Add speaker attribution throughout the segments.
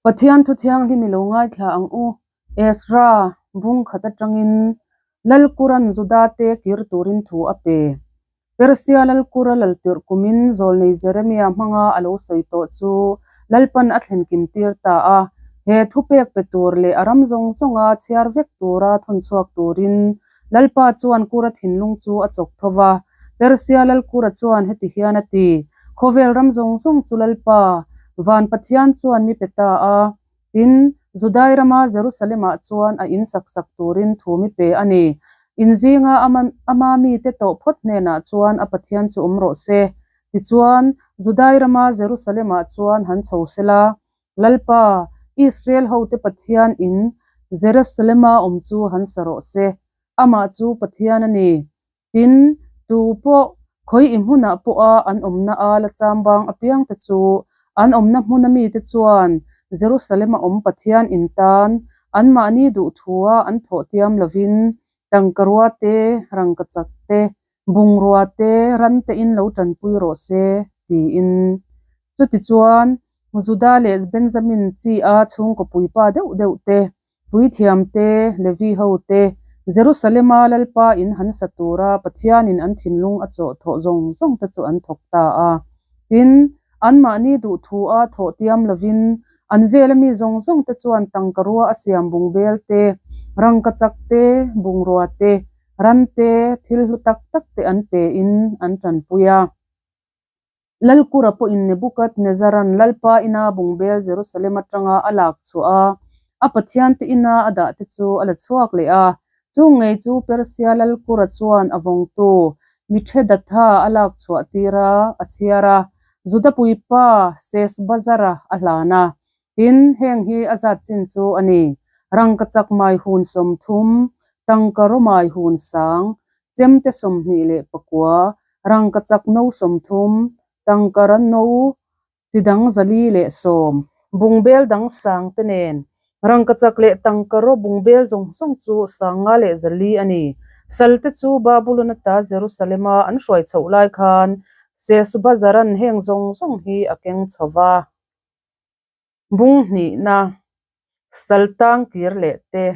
Speaker 1: Pathian thu thianghlim i lo ngaithla ang u. Ezra bung khat atangin Lalkuran Judate kir turin thu a pe. Persia Lalkura laltirh kumin zawlnei Jeremia hmanga a lo sawi tawh chu Lalpan a thlen kim tir ta a. He thupek pe tur leh a ram zawng zawnga chhiar vek tura thawn chhuak turin Lalpa chuan Kura thinlung chu a chawk tho va. Persia Lalkura chuan heti hian a ti, Khawvel ram zawng zawng chu Lalpa, van Pathian chuan mi pe ta a. Tin, Judai rama Jerusalem-ah chuan a in sak sak turin thu mi pe a ni. In zinga ama mite tawh phawt hnenah chuan a Pathian chu awm rawh se. Tichuan, Judai rama Jerusalem-ah chuan han chho sela, Lalpa, Israel hote Pathian in Jerusalem-a awm chu han sa rawh se. Amah chu Pathian a ni. Tin, tu pawh khawi i hmunah pawha an awmna a la chambang apiangte chu an awmna hmuna mite chuan Jerusalem-a awm Pathian in tan anmahni duhthua an thawh tiam lovin tangkarua te, rangkachak te, bungrua te, ran te in lo tanpui rawh se, tiin. Chutichuan, Juda leh Benjamin chi-a chhungkaw puipa deuh deuh te, Puithiam te, Levi ho te, Jerusalema Lalpa in han sa tura Pathianin an thinlung a chawh thawh zawng zawng te chu an thawk ta a. Tin, anmahni duhthua thawh tiam lovin an vela mi zawng zawng te chuan tangkarua a siam bungbel te, rangkachak te, bungrua te, ran te, thil hlu tak tak te an pein an tanpui a. Lalkura pawhin Nebukadnezaran Lalpa ina bungbel Jerusalem atanga a lak chhuah a, a pathiante ina a dah te chu a la chhuak leh a. Chung ngei chu Persia Lalkura chuan a vawngtu Mithredatha a lak chhuah tir a, a chhiar a, Juda puipa Sesbazara a hlan a. Tin, heng hi a zat chin chu a ni, Rangkachak mai hun 30, tangka rawmai hun sang, chemte 24, rangkachak no 30, tangka no chi dang 410, bungbel dang sang te nen. Rangkachak leh tangka raw bungbel zawng zawng chu 504 a ni. Salte chu Babulon ata Jerusalema an hruai chhoh lai khan Sesbazaran heng zawng zawng hi a keng chho va. Bung hnihna, Saltang kir leh te.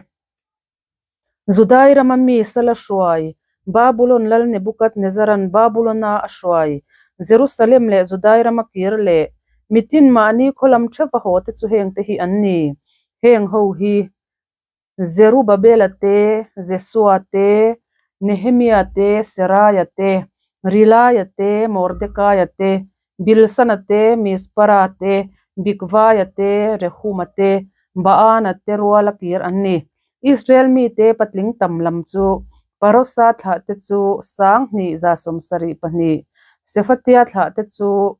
Speaker 1: Judai rama mi sala hruai, Babulon lal Nebukadnezaran Babulona a hruai, Jerusalem leh Judai rama kir leh, mitin mahni khaw lam theuh a haw te chu hengte hi an ni. Heng ho hi Zerubabela te, Jesua te, Nehemia te, Seraia te, Rilaia te, Mordekaia te, Bilsana te, Mispara te, Bigvaia te, Rehuma te, Baana te ruala kir an ni. Israel mite patling tam lam chu Parosa thlahte chu 2172, Sefatia thlahte chu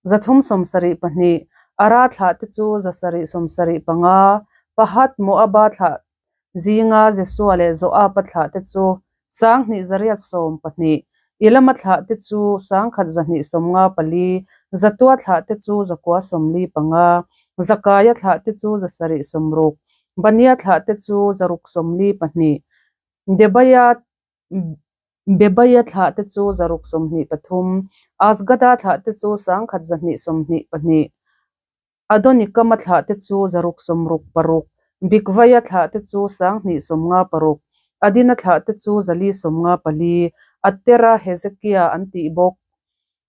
Speaker 1: 372, Ara thlahte chu 775, Pahat Moaba thlah zinga Jesua leh Joaba thlahte chu 2812, Elama thlahte chu 1254, Zatua thlahte chu 945, Zakaia thlahte chu 760, Bania thlahte chu 642, Debaia Bebaia thlahte chu 623, Azgada thlahte chu 1222, Adonikama thlahte chu 666, Bigvaia thlahte chu 2056, Adina thlahte chu 454, Atera Hezekia an tih bawk.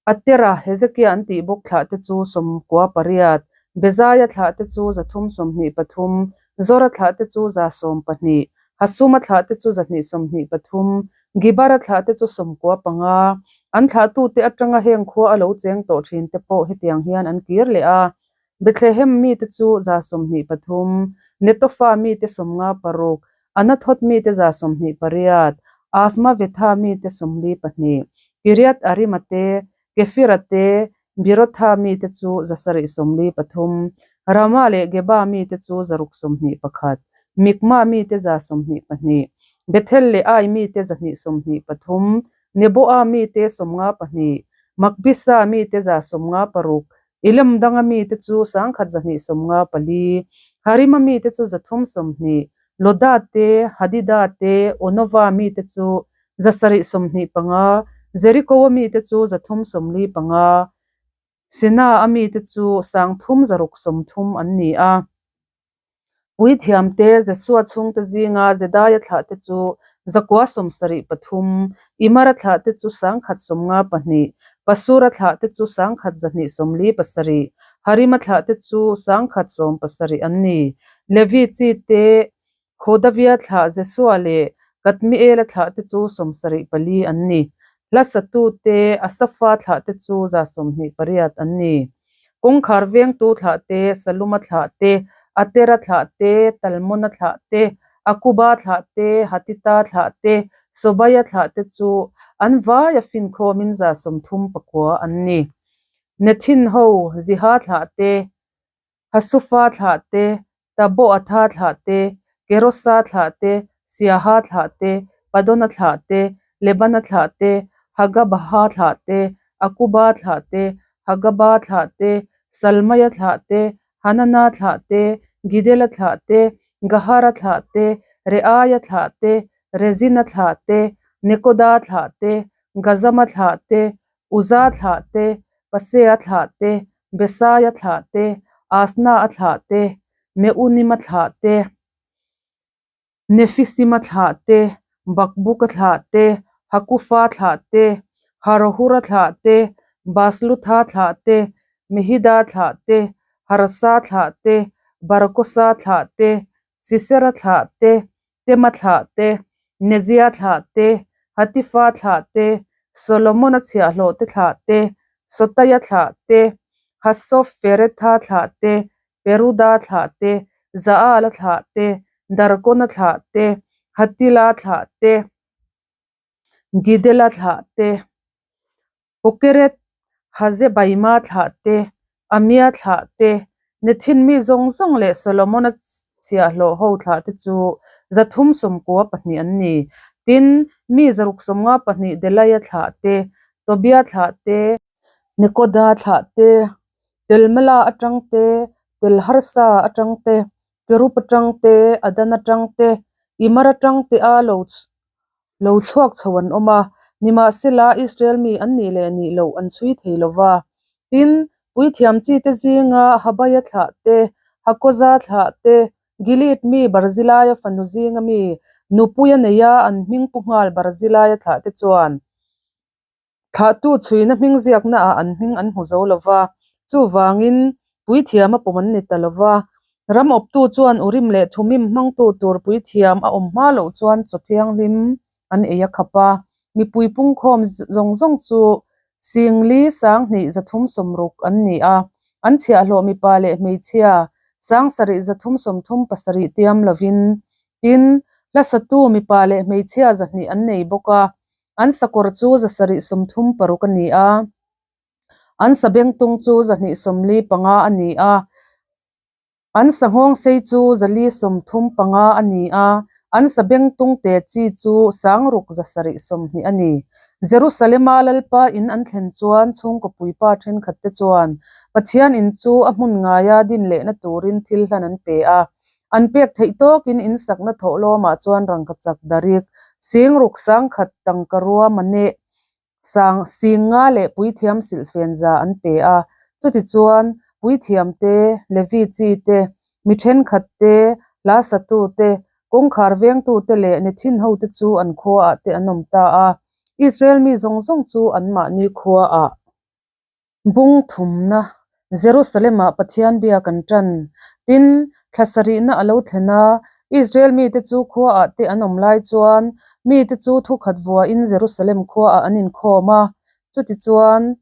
Speaker 1: Atera, Hezekia an tih bawk thlahte chu 98, Bezaia thlahte chu 323, Zora thlahte chu 112, Hasuma thlahte chu 223, Gibara thlahte chu 95. An thlahtute atanga heng khua a lo cheng tawh thinte pawh hetiang hian an kir leh a. Bethlehem mite chu 23, Netofa mite 56, Anathoth mite 28, Asmavetha mite 42, Kiriath Arima te, Kefira te, Birotha mite chu 743, Rama leh Geba mite chu 621, Mikma mite 122, Bethel leh Ai mite 223, Neboa mite 52, Makbisa mite 156, Elam danga mite chu 1254, Harima mite chu 320, Loda te, Hadida te, Onova mite chu 725, Jerikoa mite chu 345, Sena-a mite chu 3630 an ni a. Puithiamte, Jesua chhungte zinga Jedaia thlahte chu 973, Imara thlahte chu 152, Pasura thlahte chu 1247, Harima thlahte chu 117 an ni. Levi chite, Hodavia thlah Jesua leh Kadmiela thlahte chu 74 an ni. Hla satute, Asafa thlahte chu 28 an ni. Kawngkhar vengtu thlahte, Saluma thlahte, Atera thlahte, Talmona thlahte, Akuba thlahte, Hatita thlahte, Sobaia thlahte chu an vaia finkhawmin 39 an ni. Nethin ho, Ziha thlahte, Hasufa thlahte, Taboatha thlahte, Kerosa thlahte, Siaha thlahte, Padona thlahte, Lebana thlahte, Hagabaha thlahte, Akuba thlahte, Hagaba thlahte, Salmaia thlahte, Hanana thlahte, Gidela thlahte, Gahara thlahte, Reaia thlahte, Rezina thlahte, Nekoda thlahte, Gazama thlahte, Uza thlahte, Pasea thlahte, Besaia thlahte, Asna-a thlahte, Meunima thlahte, Nefisima thlahte, Bakbuka thlahte, Hakufa thlahte, Harohura thlahte, Baslutha thlahte, Mehida thlahte, Harasa thlahte, Barkosa thlahte, Sisera thlahte, Tema thlahte, Nezia thlahte, Hatifa thlahte, Solomona chhiahhlawhte thlahte, Sotaia thlahte, Hasoferetha thlahte, Peruda thlahte, Zaala thlahte, Darkona thlahte, Hatila thlahte, Gidela thlahte, Pokeret Hazebaima thlahte, Amia thlahte, Nethin mi zawng zawng leh Solomona chhiahhlawh ho thlahte chu 392 an ni. Tin, mi 652 Delaia thlahte, Tobia thlahte, Nekoda thlahte, Telmela atang te, Telharsa atang te, Kerub atang te, Adan atang te, Imar atang te a lo Lo chhuak chho an awm a, nimahsela Israel mi an nih leh nih loh an chhui thei lo va. Tin, puithiam chite zinga Habaia thlah te, Hakoza thlah te, Gilead mi Barzilaia fanu zinga mi Nupuia neia an hming pu nghal Barzilaia thlah te chuan Thlahtu chhuina hming ziaknaah an hming an hmu zo lo va, chuvangin puithiam a pawm an ni ta lo va. Ram awptu chuan Urim leh Thumim hmangtu tur puithiam a awm hma loh chuan chaw thianghlim an ei a khap a. Mipui pungkhawm zawng zawng chu Singli 2360 an ni a, an chhiahhlawh mipa leh hmeichhia 7337 tiam lovin. Tin, hlasatu mipa leh hmeichhia 200 an nei bawk a. An sakawr chu 736 a ni a, an sabengtung chu 245 a ni a, an sanghawngsei chu 435 a ni a, an sabengtung te chi chu 6720 a ni. Jerusalema Lalpa in an thlen chuan chhungkaw puipa thenkhatte chuan Pathian in chu a hmun ngaia din lehna turin thil hlan an pe a. An pek theih tawkin in sakna thawhlawmah chuan rangkachak darik, singruk sangkhat tangka rua maneh, sang singa leh puithiam silhfen za an pe a. Chutichuan, puithiam te, Levi chi te, mi thenkhat te, hla satu te, kawngkhar vengtu te leh Nethin hote chu an khuaah te an awm ta a. Israel mi zawng zawng chu anmahni khuaah. Bung thumna, Jerusalem-ah Pathian bia kan ṭan. Tin, thla sarihna a lo thlen a, Israel mite chu khuaah te an awm lai chuan mite chu thukhat vuahin Jerusalem khuaah an inkhawm a. Chutichuan,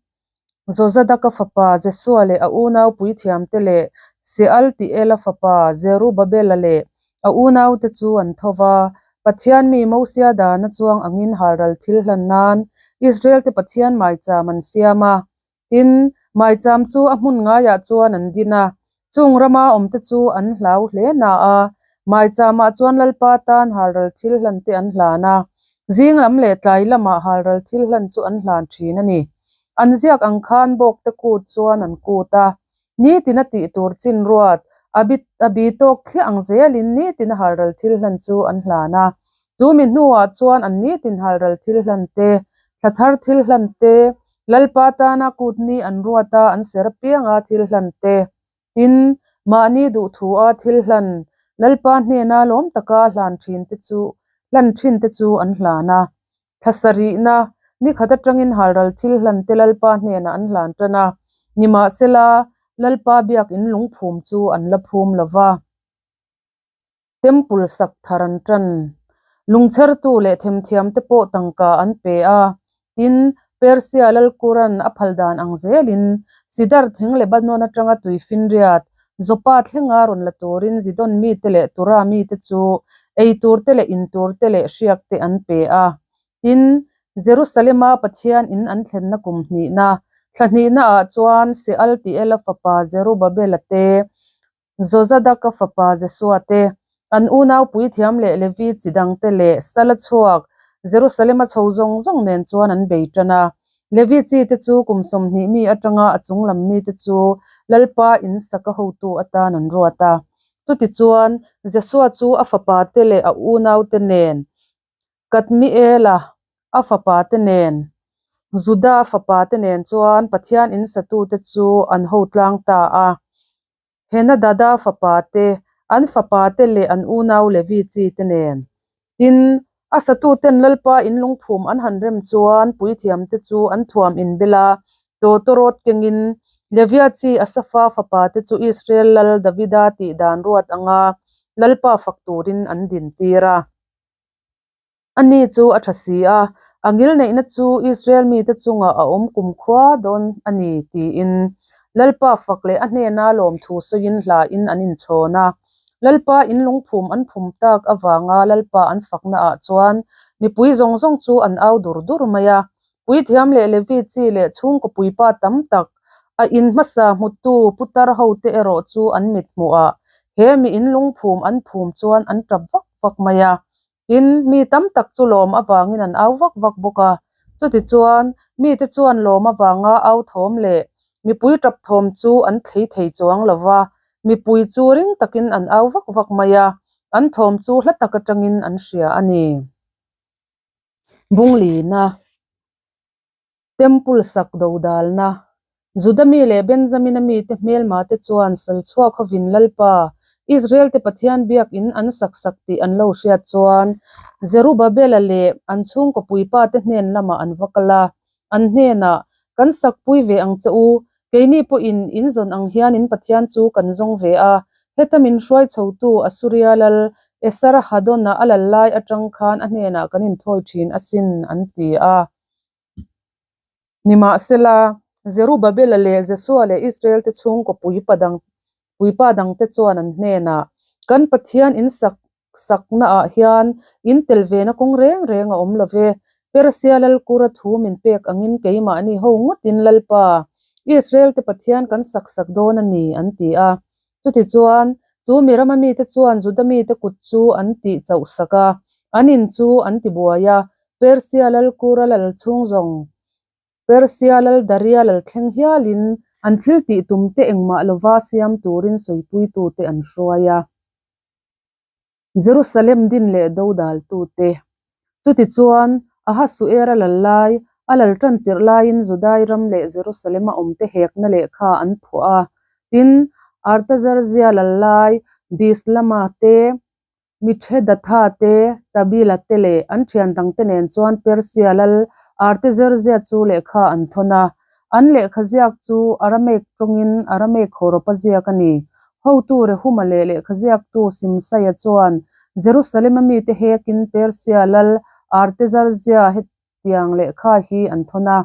Speaker 1: Jozadaka fapa Jesua leh a unau puithiamte leh Sealtiela fapa Zerubabela leh a unaute chu an tho va, Pathian mi Mosia dana chuang angin halral thil hlan nan Israel-te Pathian maicham an siam a. Tin, maicham chu a hmun ngaiah chuan an din a, chung rama awmte chu an hlau hle na a, maichamah chuan Lalpa tan halral thil hlante an hlan a, zing lam leh tlai lamah halral thil hlan chu an hlan thin a ni. An ziak ang khan bawkte kut chuan an kut a, Nitin a tih tur chin ruat, a bi a bi tawk thliah ang zelin nitin a halral thil hlan chu an hlan a. Chu mi hnuah chuan an nitin halral thil hlan te, thla thar thil hlan te, Lalpa tana kutni an ruat a an ser apianga thil hlan te, tin, mahni duhthua thil hlan. Lalpa hnena lawm taka hlan thinte chu hlan thinte chu an hlan a. Thla sarihna, ni khat atangin halral thil hlante Lalpa hnenah an hlan tan a, nimahsela, Lalpa biakin lungphum chu an la phum lo va. Temple sak thar an tan. Lungchhertu leh themthiamte pawh tangka an pe a, tin, Persia lal Kuran a phal dan ang zelin Sidar thing Lebanon atanga tuifinriat Joppa thlenga rawn la turin Zidon mite leh Tura mite chu ei turte leh in turte leh hriakte an pe a. Tin, Jerusalema Pathian in an thlenna kum hnihna, thla hnihnaah chuan Sealtiela fapa Zerubabela te, Jozadaka fapa Jesua te, an unau puithiam leh Levi chi dangte leh sala chhuak Jerusalema chho zawng zawng nen chuan an bei tan a. Levi chi te chu kum 20 mi atanga a chung lam mite chu Lalpa in saka hotu atan an ruat a. Chutichuan, Jesua chu a fapa te leh a unaute nen Kadmiela a fapa te nen, Juda fapa te nen chuan Pathian in satute chu an ho tlang ta a. Henadada fapa te, an fapa te leh an unau Levi chi te nen. Tin, a satuten Lalpa in lungphum an han rem chuan puithiam te chu an thuam inbel a, tawtawrawt kengin Levia chi Asafa fapa te chu Israel lal Davida tih dan ruat anga Lalpa fak turin an dintir a. Ani chu a tha si a, a ngilneihna chu Israel mite chungah a awm kumkhua dawn a ni, tiin Lalpa fak leh a hnena lawmthu sawiin hlain an inchhawn a. Lalpa in lungphum an phum tak avanga Lalpa an faknaah chuan mipui zawng zawng chu an au dur dur mai a. Puithiam leh Levi chi leh chhungkaw puipa tam tak, a in hmasa hmutu putar hote erawh chu an mit hmuhah he mi in lungphum an phum chuan an tap vak vak mai a. Tin, mi tam tak chu lawm avangin an au vak vak bawk a. Chutichuan, mite chuan lawm avanga au thawm leh mipui tap thawm chu an thlei thei chuang lo va, mipui chu ring takin an au vak vak mai a, an thawm chu hla tak atangin an hria a ni. Bunglina. Temple sak dodalna. Juda mi leh Benjamina mite hmelma te chuan sal chhuak hovin Lalpa, Israel te Pathian biakin an sak sak tih an lo hriat chuan Zerubabela leh an chhungkaw puipa te hnen lamah an va kal a, an hnenah, Kan sakpui ve ang che u, keini pawhin in zawn ang hian in Pathian chu kan zawng ve a, heta min hruai chhotu Asuria lal Esarhadon-a a lal lai atang khan a hnenah kan inthawi thin asin, an ti a. Nimahsela, Zerubabela leh Jesua leh Israel-te chhungkaw puipa dang puipa dangte chuan an hnenah, Kan Pathian in sak saknaah hian in tel vena kawng reng reng a awm lo ve. Persia lalkura thu min pek angin keimahni ho ngawtin Lalpa, Israel-te Pathian kan sak sak dawn a ni, an ti a. Chutichuan, chu mi rama mite chuan Juda mite kut chu an tih chauh sak a, an in chu an ti buai a, Persia lal Kura lal chhung zawng, Persia lal Daria lal thleng hialin an thil tih tumte engmah lova siam turin sawipuitute an hruai a. Jerusalem din leh dodaltute. Chutichuan, Ahasuera lal lai, a lal tan tirh laiin Judai ram leh Jerusalem-a awmte hekna lehkha an phuah a. Tin, Artazarzia lal lai, Bislama te, Mithredatha te, Tabila te leh an thian dangte nen chuan Persia lal Artazarzia chu lehkha an thawn a. An lehkha ziak chu Aramaic tawngin Aramaic hawrawpa ziak a ni. Hotu Rehuma leh lehkha ziaktu Simsaia chuan Jerusalem-a mite hekin Persia lal Artazarzia hetiang lehkha hi an thawn a.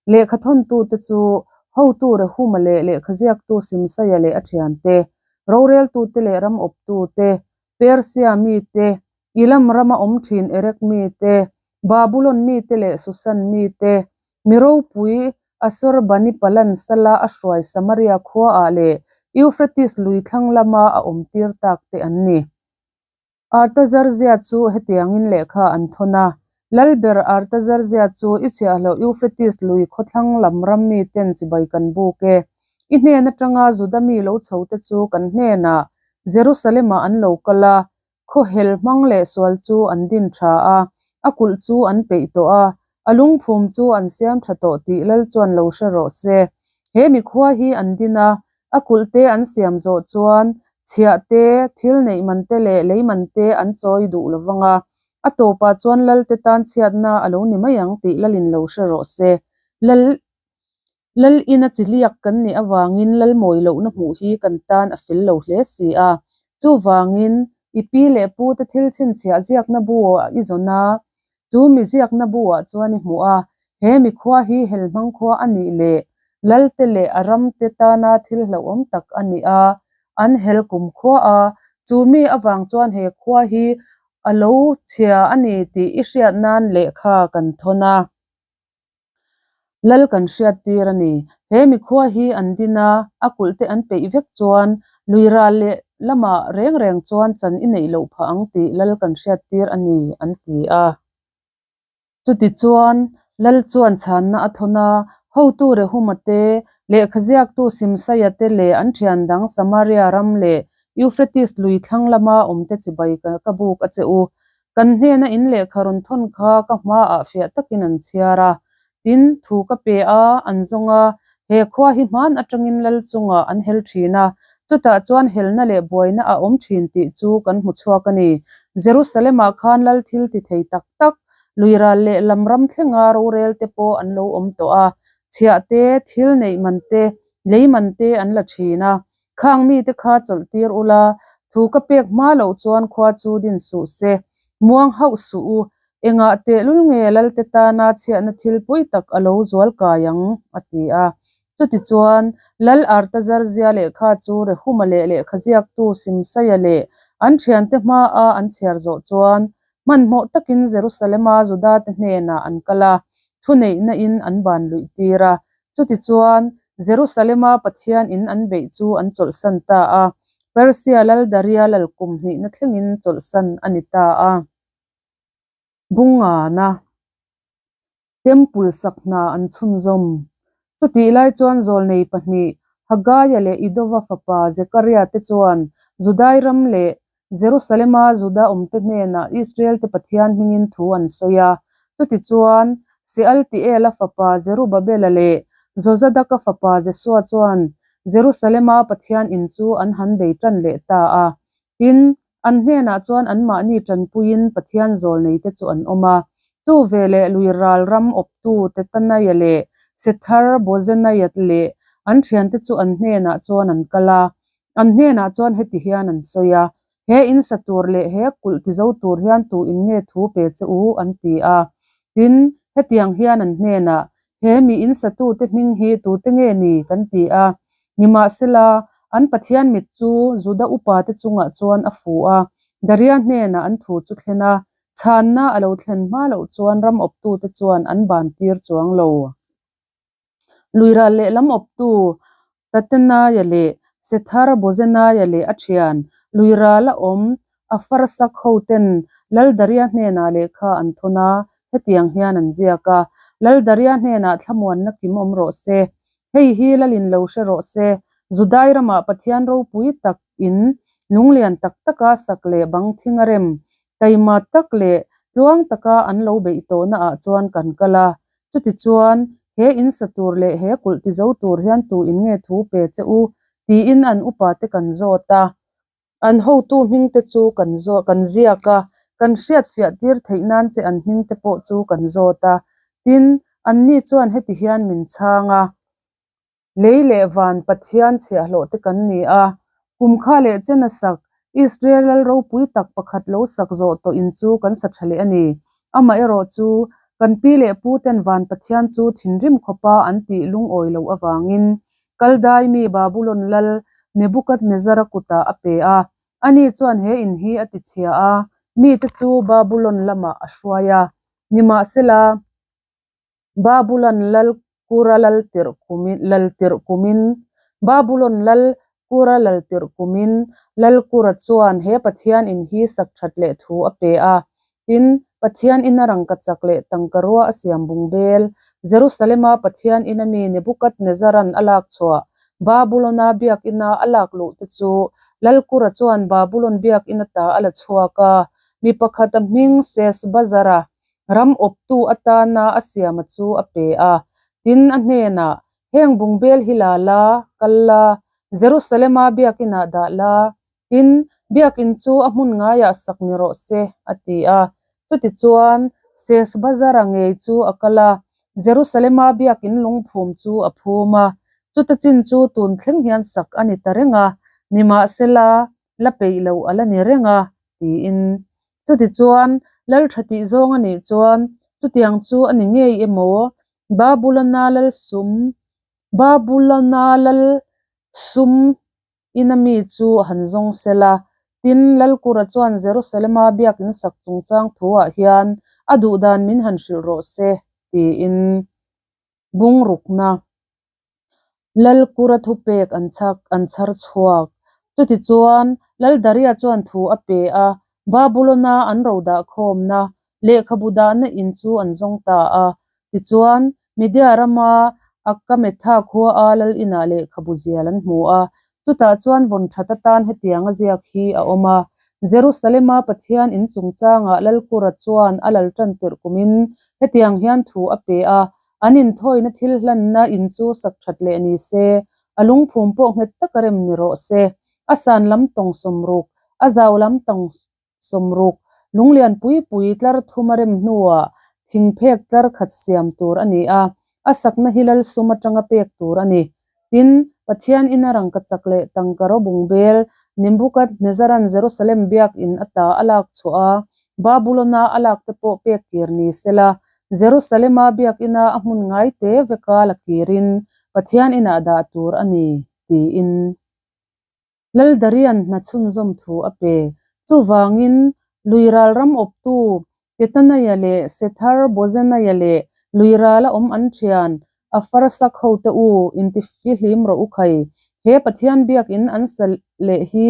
Speaker 1: Lehkha thawntute chu hotu Rehuma leh lehkha ziaktu Simsaia leh a thiante, roreltute leh ram awptute, Persia mite, Elam rama awm thin Erek mite, Babulon mite leh Susan mite, Mi ropui Asurbanipal-a'n sala a hruai Samaria khuaah leh Euphrates lui thlang lama a awm tir tak te an ni. Artazarzia chu hetiangin lehkha an thawn a, Lalber Artazarzia chu i chhiahloh Euphrates lui khawthlang lam ram miten chibai kan buk e. I hnen atanga Juda mi lo chho te chu kan hnenah Jerusalem-ah an lo kal a, Khaw hel hmang leh sual chu an din tha a, a kulh chu an peih tawh a, a lungphum chu an siam tha tawh tih lal chuan lo hre rawh se. He mikhua hi an din a, a kulh te an siam zawh chuan Chhiah te, thil neih man te leh lei man te an chawi duh lo vang a, a tawpah chuan Lalte tan chhiatna a lo ni mai ang tih Lalin lo hre rawh se. Lal Lal ina chi liak kan nih avangin Lal mawi lohna hmuh hi kan tan a fel lo hle si a. Chuvangin, i pi leh pu te thil chhinchhiah ziakna bu ah i zawn a, chu mi ziakna bu ah chuan i hmuh a, he mi khua hi helhmang khua a nih leh Lalte leh a ramte tana thil hlauhawm tak a ni a, an hel kum khua a, chu mi avang chuan he khua hi a lo chhia a ni tih i hriat nan lehkha kan thawn a. Lal kan hriat tir a ni. He mi khua hi an din a, a kulh te an peih vek chuan lui ral leh lamah reng reng chuan chan i neih loh phah ang tih Lal kan hriat tir a ni, an ti a. Chutichuan, Lal chuan chhanna a thawn a, hotu Rehuma te, lehkha ziaktu Simsaia te leh an thian dang Samaria ram leh Euphrates lui thlang lama awmte chibai ka buk a che u. Kan hnena in lehkha rawn thawn kha ka hmaah fiah takin an chhiar a. Tin, thu ka pe a, an zawng a, he khua hi hman atangin lal chungah an hel thin a, chutah chuan helna leh buaina a awm thin tih chu kan hmu chhuak a ni. Jerusalem-ah khan lal thil ti thei tak tak, lui ral leh lam ram thlenga rorel te pawh an lo awm tawh a, chhiah te, thil neih man te, lei man te an la thin a. Khang mite kha chawlh tir ula, thu ka pek hma loh chuan khua chu din suh se, muang hauh suh u, engah tehlul nge Lalte tana chhiahna thil pui tak a lo zual kai ang, a ti a. Chutichuan, Lal Artazarzia lehkha chu Rehuma leh lehkhaziaktu Simsaia leh an thiante hmaa an chhiar zawh chuan, hmanhmawh takin Jerusalema Judate hnenah an kal a, thuneihna in an ban luih tir a. Chutichuan, Jerusalema Pathian in an beih chu an chawlhsan ta a, Persia lal Daria lal kum hnihna thlengin chawlhsan a ni ta a. Bungana Temple sak hna an chhunzawm. Chutih lai chuan zawlnei pahnih, Hagaia leh Idova fapa Zekaria te chuan Judai ram leh Jerusalema Juda awmte hnenah Israelte Pathian hmingin thu an sawi a. Chutichuan, Sealtiela fapa Zerubabela leh Jozadaka fapa Jesua chuan Jerusalema Pathian in chu an han bei tan leh ta a. Tin, an hnenah chuan anmahni tanpuiin Pathian zawlneite chu an awm a. Chu veleh lui ral ram awptu Tetanaia leh Sethar Bozenaia leh an thiante chu an hnenah chuan an kal a. An hnenah chuan heti hian an sawi a, He in sa tur leh he kulh tizo tur hian tu in nge thu pe che u? an ti a. Tin, hetiang hian an hnenah, He mi in satute hming hi tute nge ni? kan ti a. Nimahsela, an Pathian mit chu Juda upate chungah chuan a fu a, Daria hnenah an thu chu thlen a, chhanna a lo thlen hma loh chuan ram awptute chuan an ban tir chuang lo. Luiral lehlam awptu Tatenaia leh Sethar Bozenaia leh a thian Luirala awm Afarsak hoten Laldaria hnenah lehkha an thawn a, hetiang hian an ziak a, Laldaria hnenah thlamuanna kim awm rawh se. Hei hi Lalin lo hre rawh se. Judai ramah Pathian ropui tak in lunglian tak taka sak leh bang thing a rem, taima tak leh tluang taka an lo beih tawhna ah chuan kan kal a, Chutichuan, he in sa tur leh he kulh ti zo tur hian tu in nge thu pe che u? tiin an upate kan zawt a. An hotu hmingte chu kan zawt, kan ziak a, kan hriatfiah tir theih nan che an hmingte pawh chu kan zawt a. Tin, anni chuan heti hian min chhang a. Lei leh van Pathian chhiahhlawh te kan ni a, kum kha leh chen a sak, Israel lal ropui tak pakhat lo sak zawh tawh in chu kan sa tha leh a ni. Amaherawh chu, kan pi leh pu ten van Pathian chu thinrim khawpa an tih lungawi loh avangin, Kaldai mi Babulon lal Nebukadnezara kutah a pe a, ani chuan he in hi a tichhia a, mite chu Babulon lamah a hruai a. Nimahsela. Babulon lal Kura lal tirh kumin lal tirh kumin Babulon lal Kura lal tirh kumin lal Kura chuan he Pathian in hi sak that leh thu a pe a. Tin, Pathian ina rangkachak leh tangkarua a siam bung bel, Jerusalema Pathian ina mi Nebukadnezaran a lak chhuah Babulona biakina a lak luh te chu lal Kura chuan Babulon biakina ta a la chhuak a, mi pakhat a hming Sesbazara Ram awptu atana a siama chu a pe a, tin a hnenah, Heng bungbel hi la la, kal la, Jerusalema biakinah dah la. Tin, biakin chu a hmun ngaiah sak ni rawh se, a ti a. Chutichuan, Sesbazara ngei chu a kal a, Jerusalema biakin lungphum chu a phum a. Chuta chin chu tun thleng hian sak a ni ta reng a, nimahsela, la peih loh a la ni reng a, tiin. Chutichuan, lal tha tih zawng a nih chuan chutiang chu a ni ngei emaw, Babulona lal sum, Babulona lal sum ina mi chu a han zawng sel a. Tin, Lalkura chuan Jerusalema biakin sak chungchang thuah hian a duhdan min han hrilh rawh se, tiin bungrukna Lalkura thupek an chhak an chhar chhuak. Chutichuan, Laldaria chuan thu a pe a, Babulona an ro dah khawmna, lehkhabu dahna in chu an zawng ta a. Tichuan, Media rama Akametha khuaa lal inah lehkhabu zial an hmu a, chutah chuan vawn that atan hetiang a ziak hi a awm a, Jerusalema Pathian in chungchangah Lalkura chuan a lal tan tirh kumin hetiang hian thu a pe a, An inthawina thil hlanna in chu sak that leh ni se, a lungphum pawh nghet taka rem ni rawh se. A san lam tawng sawmruk, a zau lam tawng sawmruk, lunglian pui pui tlar thum a rem hnuah thingphek tlar khat siam tur a ni a, a sakna hi lal sum atanga pek tur a ni. Tin, Pathian ina rangka chak leh tangka rawbung bel Nebuchadnezzar-a'n Jerusalem biakin ata a lak chhuah a, Babulon-a a lak te pawh pek kir ni sela, Jerusalem-a biakina a hmun ngai te veka la kirin Pathian inah dah tur a ni, tiin. Laldarian hna chhunzawm thu a pe. Chuvangin, Luiral ram awptu Tetanaia leh Sethar Bozenaia leh Luirala awm an thian Afarsak hote u intifihlim rawh u khai. He Pathian biakin an sa leh hi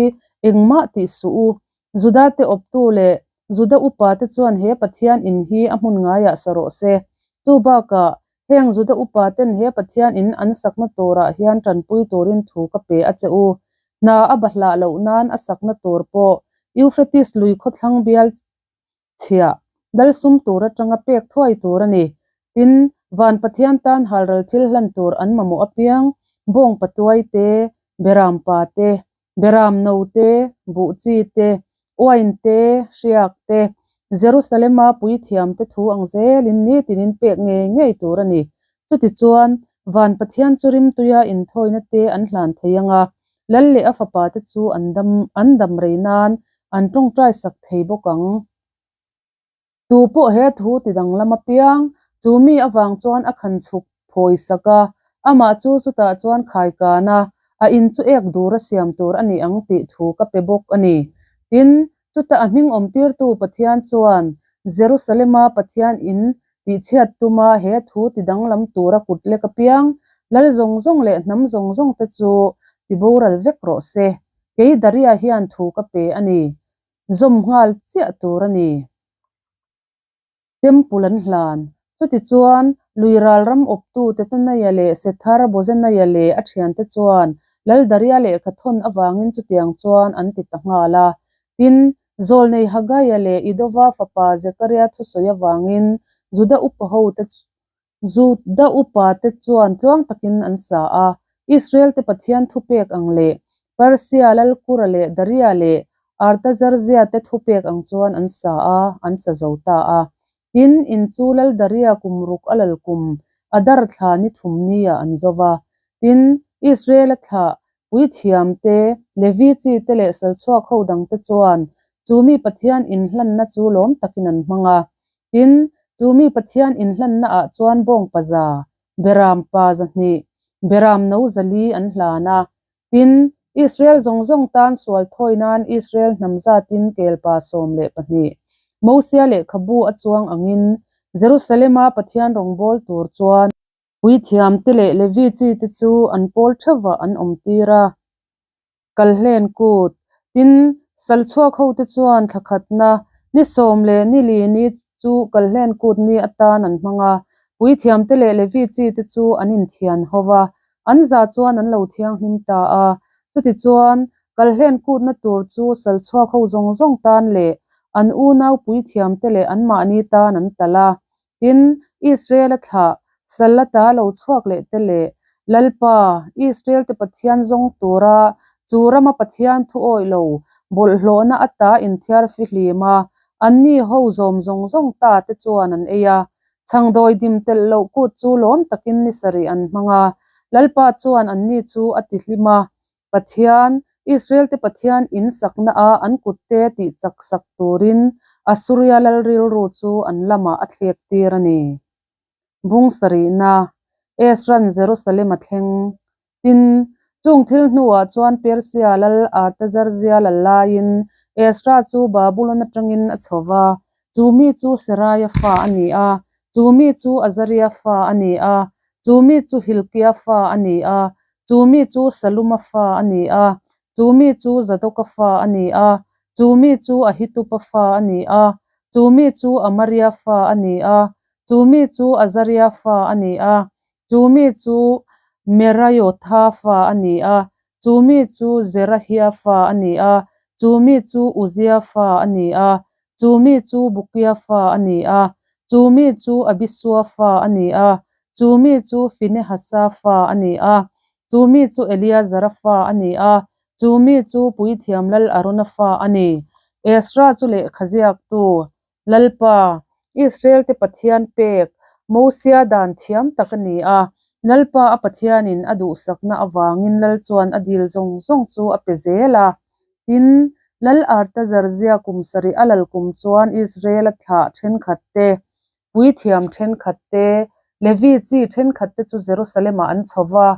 Speaker 1: engmah tih suh u. Judate awptu leh Juda upate chuan he Pathian in hi a hmun ngaiah sa rawh se. Chu bakah, heng Juda upaten he Pathian in an sakna turah hian tanpui turin thu ka pe a che u. Hna a bahlah loh nan a sakna tur pawh Euphrates lui khawthlang bial chhiah dal sum tur atanga pek thuai tur a ni. Tin, van Pathian tan halral thil hlan tur an mamawh apiang, bawng patuai te, beram pa te, beram no te, buh chi te, uain te, hriak te, Jerusalema puithiam te thu ang zelin nitinin pek ngei ngei tur a ni. Chutichuan, van Pathian chu rimtuia inthawina te an hlan thei ang a, Lal leh a fapa te chu an dam an dam rei nan an tawngtai sak thei bawk ang. Tu pawh he thu ti danglam apiang, chu mi avang chuan a khan chhuk phawi sak a, amah chu chutah chuan khai kan a, a in chu ek dur a siam tur a ni ang tih thu ka pe bawk a ni. Tin, chuta a hming awmtirtu Pathian chuan Jerusalema Pathian in tihchhiat tuma he thu ti danglam tura kut lek apiang, lal zawng zawng leh hnam zawng zawng te chu ti boral vek rawh se. Kei Daria hian thu ka pe a ni. Zawm nghal chiah tur a ni. Temple an hlan. Chutichuan, lui ral ram awptu Tetanaia leh Sethar Bozenaia leh a thiante chuan Lal Daria lehkha thawn avangin chutiang chuan an ti ta nghal a. Tin, Zawlnei Hagaia leh Idova fapa Zekaria thusawi avangin Juda upa hote Juda upate chuan tluang takin an sa a, Israel-te Pathian thupek ang leh Persia lal Kura leh Daria leh Artaxerxes te thupek ang chuan an sa a, an sa zo ta a. Tin, in chu lal Daria kum ruk a lal kum Adar thla ni thum nia an zo va. Tin, Israel-a thlah Puithiam te, Levi chi te leh salchhuak ho dang te chuan chu mi Pathian inhlanna chu lawm takin an hmang a. Tin, chu mi Pathian inhlanna ah chuan bawng paza, beram pa zahnih, beram no zali an hlan a. Tin, Israel zawng zawng tan sual thawi nan Israel hnam zatin kelpa 12, Mosia lehkhabu a chuang angin Jerusalema Pathian rawngbâwl tur chuan Puithiamte leh Levi chite chu an pawl theuhvah an awm tir a, Kalhlen kut. Tin, salchhuak hote chuan thla khatna, ni sawm leh ni li ni chu Kalhlen kut ni atan an hmang a. Puithiamte leh Levi chite chu an inthian ho va, an za chuan an lo thianghlim ta a. Chutichuan, Kalhlen kutna tur chu salchhuak ho zawng zawng tan leh an unau puithiamte leh anmahni tan an talh a. Tin, Israel-a thlah, Sallata lo chhuak leh te leh Lalpa, Israel-te Pathian zawng tura Chu rama Pathian thu awih lo bawlhhlawhna ata inthiar fihlim a, anni ho zawm zawng zawng ta te chuan an ei a. Chhangdawi dim telh loh kut chu lawm takin ni sarih an hmang a, Lalpa chuan anni chu a ti hlim a. Pathian, Israel-te Pathian in sakna a an kutte tih chak sak turin Asuria lal rilru chu an lamah a thlek tir a ni. Bung sarihna, Ezra'n Jerusalem a thleng. Tin, chung thil hnuah chuan Persia lal Artaxerxes lal laiin Ezra chu Babulon atangin a chho va, chu mi chu Seraia fa a ni a, chu mi chu Azaria fa a ni a, chu mi chu Hilkia fa a ni a, chu mi chu Saluma fa a ni a, chu mi chu Zadoka fa a ni a, chu mi chu Ahitupa fa a ni a, chu mi chu Amaria fa a ni a, chu mi chu Azaria fa a ni a, chu mi chu Meraiotha fa a ni a, chu mi chu Zerahia fa a ni a, chu mi chu Uzia fa a ni a, chu mi chu Bukia fa a ni a, chu mi chu Abisua fa a ni a, chu mi chu Finehasa fa a ni a, chu mi chu Eleazara fa a ni a, chu mi chu Puithiam Lal Arona fa a ni. Ezra chu lehkha ziaktu Lalpa, Israel-te Pathian pek, Mosia dan thiam tak a ni a. Lalpa a Pathianin a duhsakna avangin Lal chuan a dil zawng zawng chu a pe zel a. Tin, Lal Artazarzia kum sarih a lal kum chuan Israel-a thlah thenkhat te, puithiam thenkhat te, Levi chi thenkhat te chu Jerusalem-ah an chho va.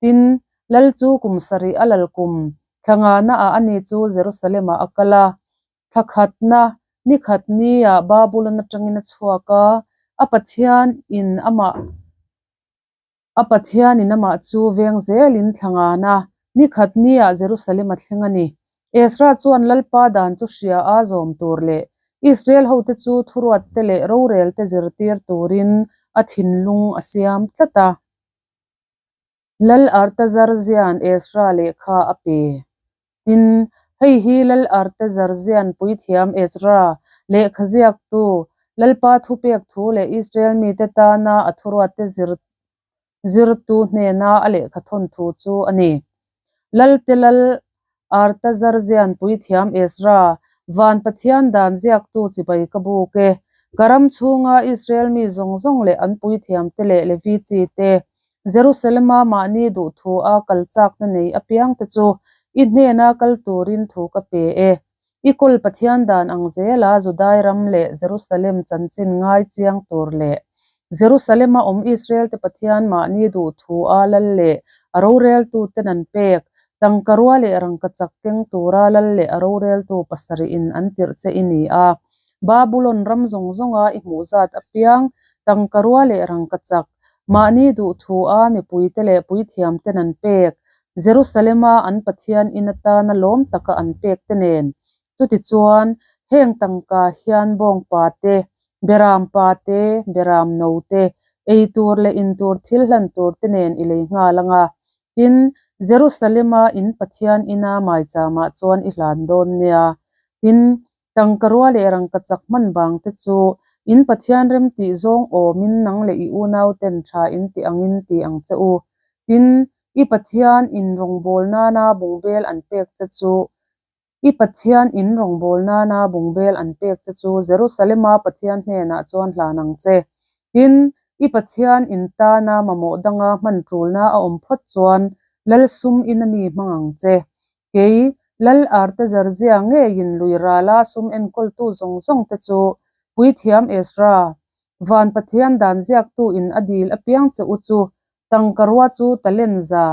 Speaker 1: Tin, Lal chu kum sarih a lal kum thla ngana-ah ani chu Jerusalem-ah a kal a. Thla khatna, ni khat niah Babulon atangin a chhuak a, a Pathian in amah a Pathian in amah chu veng zelin thla ngana, ni khat niah Jerusalem a thleng a ni. Ezra chuan Lalpa dan chu hria a zawm tur leh Israel hote chu thuruatte leh rorelte zirtir turin a thinlung a siam tlat a. Lal Artazarzian Ezra lehkha a pe. Tin, hei hi Lal Artazarzian puithiam Ezra, lehkha ziaktu, Lalpa thupek thu leh Israel mite tana a thuruatte zir zirtu hnena a lehkha thawn thu chu a ni. Lalte Lal Artazarzian puithiam Ezra, van Pathian dan ziaktu chibai ka buk e. Ka ram chhunga Israel mi zawng zawng leh an puithiamte leh Levi chi te, Jerusalema mahni duhthu a kal chakna nei apiangte chu i hnena kal turin thu ka pe e. I kawl Pathian dan ang zela Judai ram leh Jerusalem chanchin ngai chiang tur leh Jerusalema awm Israelte Pathian mahni duhthu a lal leh a roreltuten an pek tangka rua leh rangka chak keng tura lal leh a roreltu pasarih in an tirh che i ni a. Babulon ram zawng zawnga i hmuh zat apiang tangka rua leh rangka chak Mahni duhthu a mipuite leh puithiamten an pek, Jerusalema an Pathian in atana lawm taka an pek te nen. Chutichuan, heng tangka hian bawngpa te, beram pa te, beram no te, ei tur leh in tur thil hlan tur te nen i lei nghal ang a. Tin, Jerusalema in Pathian ina maicham ah chuan i hlan dawn nia. Tin, Tangka rua leh rangka chak hman vang te chu in Pathian rem tih zawng awmin nang leh i unau ten tha in ti angin ti ang che u. Tin, i Pathian in rawngbâwl nana bungbel an pek che chu i Pathian in rawngbâwl nana bungbel an pek che chu Jerusalema Pathian hnenah chuan hlan ang che. Tin, i Pathian in tana mamawh danga hman ṭulna a awm phawt chuan Lal sum ina mi hmang ang che. Kei, Lal Artazarzia ngeiin lui rala sum enkawltu zawng zawng te chu Puithiam Ezra, Van Pathian dan ziaktu in a dil apiang che u chu, tangka rua chu talent za,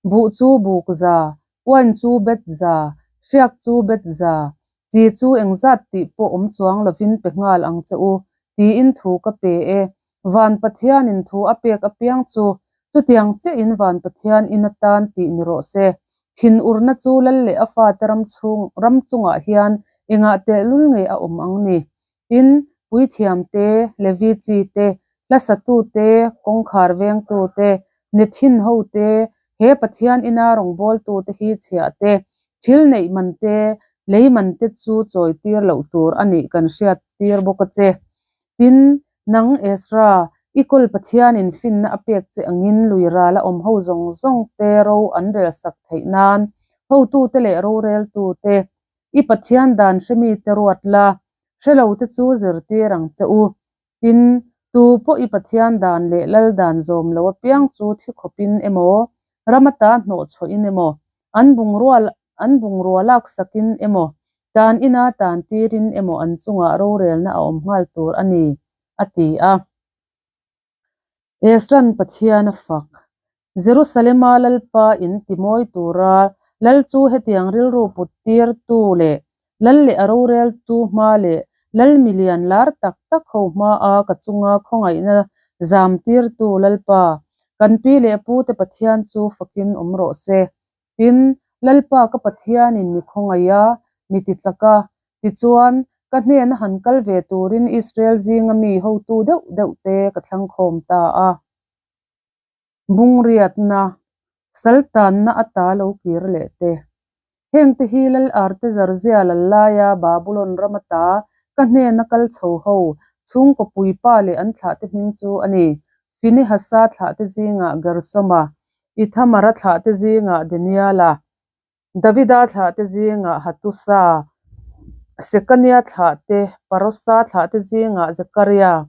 Speaker 1: buh chu buk za, uain chu bet za, hriak chu bet za, chi chu engzat tih pawh awm chuang lovin pe nghal ang che u, tiin thu ka pe e. Van Pathianin thu a pek apiang chu chutiang chiahin Van Pathian in atan tih ni rawh se. Thinurna chu lal leh a fate ram chhung ram chungah hian engah tehlul nge a awm ang ni? Tin, puithiam te, Levi chi te, hlasatu te, kawngkhar vengtu te, Nethin ho te, he Pathian ina rawngbawltu te hi chhiah te, thil neih man te, lei man te chu chawi tir loh tur a nih kan hriat tir bawk a che. Tin, nang Ezra, i kawl Pathianin finna a pek che angin lui ral a awm ho zawng zawng te ro an rel sak theih nan Hotute leh roreltute, i Pathian dan hremite ruat la, hrelote chu zirtir ang che u. Tin, tu pawh i Pathian dan leh lal dan zawm lo apiang chu thi khawpin emaw, ram ata hnawh chhuahin emaw, an bungrua an bungrua laksakin emaw, tan ina tan tirin emaw an chungah rorelna a awm nghal tur a ni, a ti a. Ezra'n Pathian a fak. Jerusalema Lalpa in timawi tura Lal chu hetiang rilru put tirtu leh Lal leh a roreltu hma leh Lal milian lar tak tak ho hmaa ka chunga khawngaihna zam tirtu Lalpa, kan pi leh pute Pathian chu fakin awm rawh se. Tin, Lalpa ka Pathianin mi khawngaih a, mi tichak a, tichuan, ka hnena han kal ve turin Israel zinga mi hotu deuh deuhte ka thlang khawm ta a. Bungriatna, Saltanna ata lo kir leh te. Hengte hi Lal Artezarzia lal laia Babulon ram ata ka hnena kal chho ho chhungkaw puipa leh an thlahte hming chu a ni, Finehasa thlahte zingah Gersoma, Ithamara thlahte zingah Daniela, Davida thlahte zingah Hatusa, Sekania thlahte, Parosa thlahte zingah Zekaria,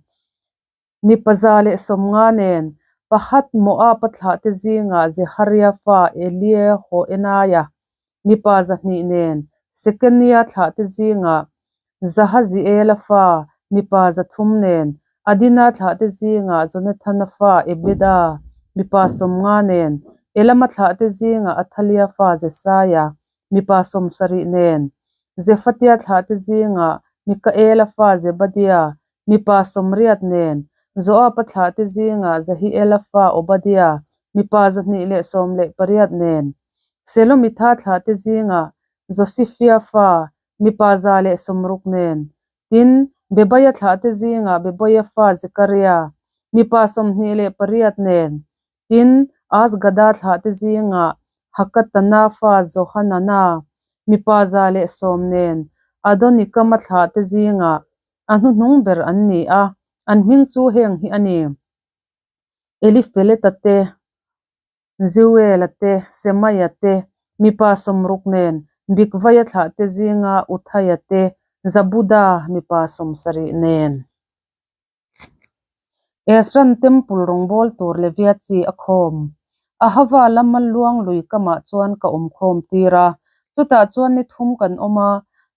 Speaker 1: Mipa 150 nen, Pahat Moab-a thlahte zingah Zeharia fa Eliehoenaia, mipa 200 nen, Sekenia thlahte zingah Zahaziela fa, mipa 300 nen, Adina thlahte zingah Jonathana fa Ebeda, mipa 50 nen, Elama thlahte zingah Athalia fa Jesaia, mipa 70 nen, Zefatia thlahte zingah Mikaela fa Zebadia, mipa 80 nen, Joaba thlahte zingah Zahiela fa Obadia, mipa 218 nen, Selomitha thlahte zingah Josifia fa, mipa 160 nen, tin, Bebaia thlahte zingah Bebaia fa Zekaria, mipa 28 nen, tin, Azgada thlahte zingah Hakatana fa Johanana, mipa 110 nen, Adonikama thlahte zingah A hnuhnung ber an ni a, an hming chu heng hi a ni, Elifeleta te, Jeuela te, Semaia te, mipa 60 nen, Bigvaia thlahte zinga Uthaia te, Zabuda mipa 70 nen. Ezra'n Temple rawngbâwl tûr Levia chi a khâwm. Ahava lama luang lui kamah chuan ka awm khâwm tîr a, chutah chuan ni thum kan awm a.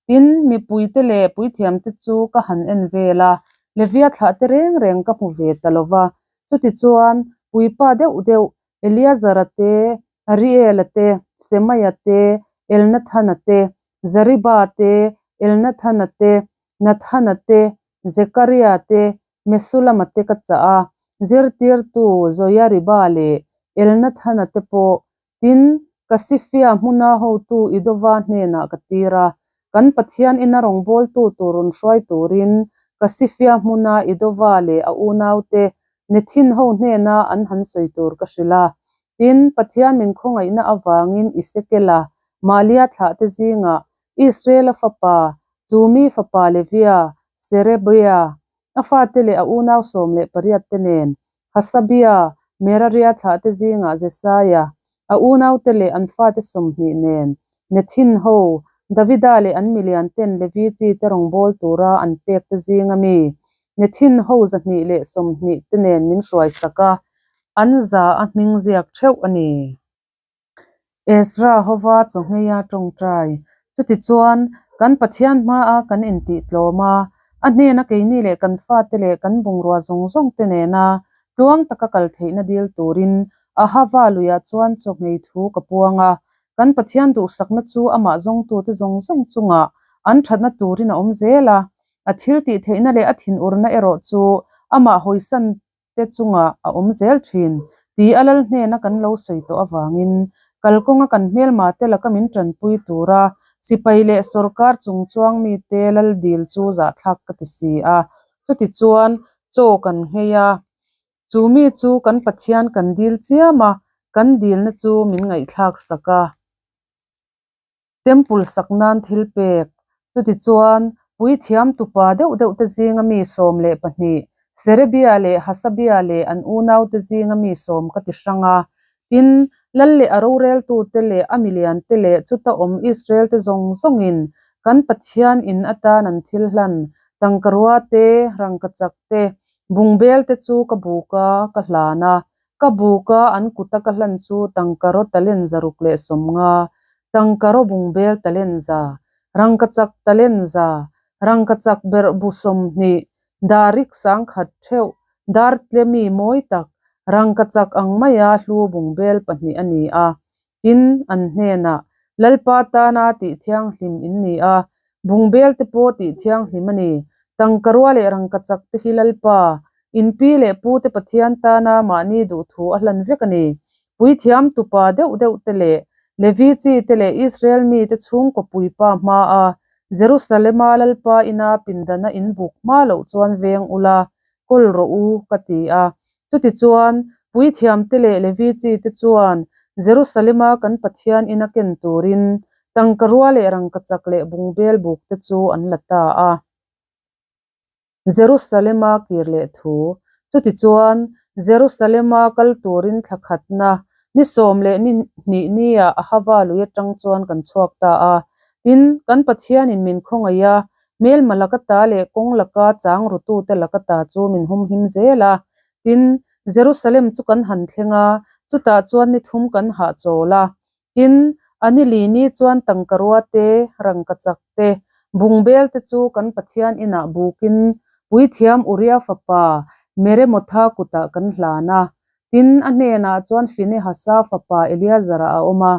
Speaker 1: Tin, mipuite leh puithiamte chu ka han en vêl a, Levia thlahte rêng rêng ka hmu ve ta lo va. Chutichuan, puipa deuh deuh Eleazara te, Ariela te, Semaia te, Elnathana te, Jariba te, Elnathana te, Nathana te, Zekaria te, Mesulama te ka chah a, zirtirtu Joiariba leh Elnathana te pawh, tin, Kasifia hmuna hotu Idova hnenah ka tir a, kan Pathian ina rawngbawltu tur rawn hruai turin Kasifia hmuna Idova leh a unaute Nethin ho hnena an han sawi tur ka hrilh a. Tin, Pathian min khawngaihna avangin Isekela, Malia thlahte zingah Israela fapa, chu mi fapa Levia, Serebia, a fate leh a unau 18 te nen, Hasabia, Meraria thlahte zingah Jesaia, a unaute leh an fate 20 nen, Nethin ho, Davida leh an milian ten Levi chi te rawngbâwl tura an pek te zinga mi, Nethin ho 120 te nen min hruaisak a, an za a hming ziak theuh a ni. Ezra hova chawngheia tawngtai. Chutichuan, kan Pathian hmaa kan intihtlawm a, a hnena keini leh kan fate leh kan bungrua zawng zawng te nena tluang taka kal theihna dil turin Ahava luiah chuan chawngei thu ka puang a. Kan Pathian duhsakna chu amah zawngtute zawng zawng chungah an thatna turin a awm zel a, a thil tihtheihna leh a thinurna erawh chu amah hawisan te chungah a awm zel thin tih a lal hnena kan lo sawi tawh avangin kalkawnga kan hmelma te laka min tanpui tura sipai leh sorkar chungchuang mite lal dil chu zahthlak ka ti si a. Chutichuan chaw kan nghei a, chu mi chu kan Pathian kan dil chiam a, kan dilna chu min ngaihthlak sak a. Temple sak nan thil pek. Chutichuan, puithiam tupa deuh deuh te zinga mi 12, Serebia leh Hasabia leh an unaute zinga mi sawm ka ti hrang a. Tin, Lal leh a roreltute leh a miliante leh chuta awm Israelte zawng zawngin kan Pathian in atan an thil hlan, tangkarua te, rangkachak te, bungbel te chu ka buk a, ka hlan a. Ka buk a, an kuta ka hlan chu tangkaraw talent 150, tangkaraw bungbel talent 100, rangkachak talent 100, rangkachak berhbu 20, darik 1000 theuh, dar tlemi mawi tak, rangkachak ang maia hlu bungbel pahnih a ni a. Tin, an hnenah, Lalpa tana tih thianghlim in ni a, bungbel te pawh tih thianghlim a ni. Tangkarua leh rangkachak te hi Lalpa, in pi leh pu te Pathian tana mahni duhthu a hlan vek a ni. Puithiam tupa deuh deuh te leh Levi chi te leh Israel mi te chhungkaw puipa hmaa Jerusalema Lalpa ina pindana in buk hma loh chuan veng ula, kawl rawh u, ka ti a. Chutichuan, puithiamte leh Levi chite chuan Jerusalema kan Pathian ina ken turin tangkarua leh rangkachak leh bungbel bukte chu an la ta a. Jerusalema kir leh thu. Chutichuan, Jerusalema kal turin thla khatna ni 12 niah Ahava lui atang chuan kan chhuak ta a. Tin, kan Pathianin min khawngaih a, Hmelma laka ta leh kawng laka chang rutute laka ta chu min humhim zel a. Tin, Jerusalem chu kan han thleng a, chutah chuan ni thum kan hahchawl a. Tin, a ni li ni chuan tangkarua te, rangkachak te, bungbel te chu kan Pathian inah bukin Puithiam Uria fapa Meremotha kutah kan hlan a. Tin, a hnenah chuan Finehasa fapa Eleazara a awm a.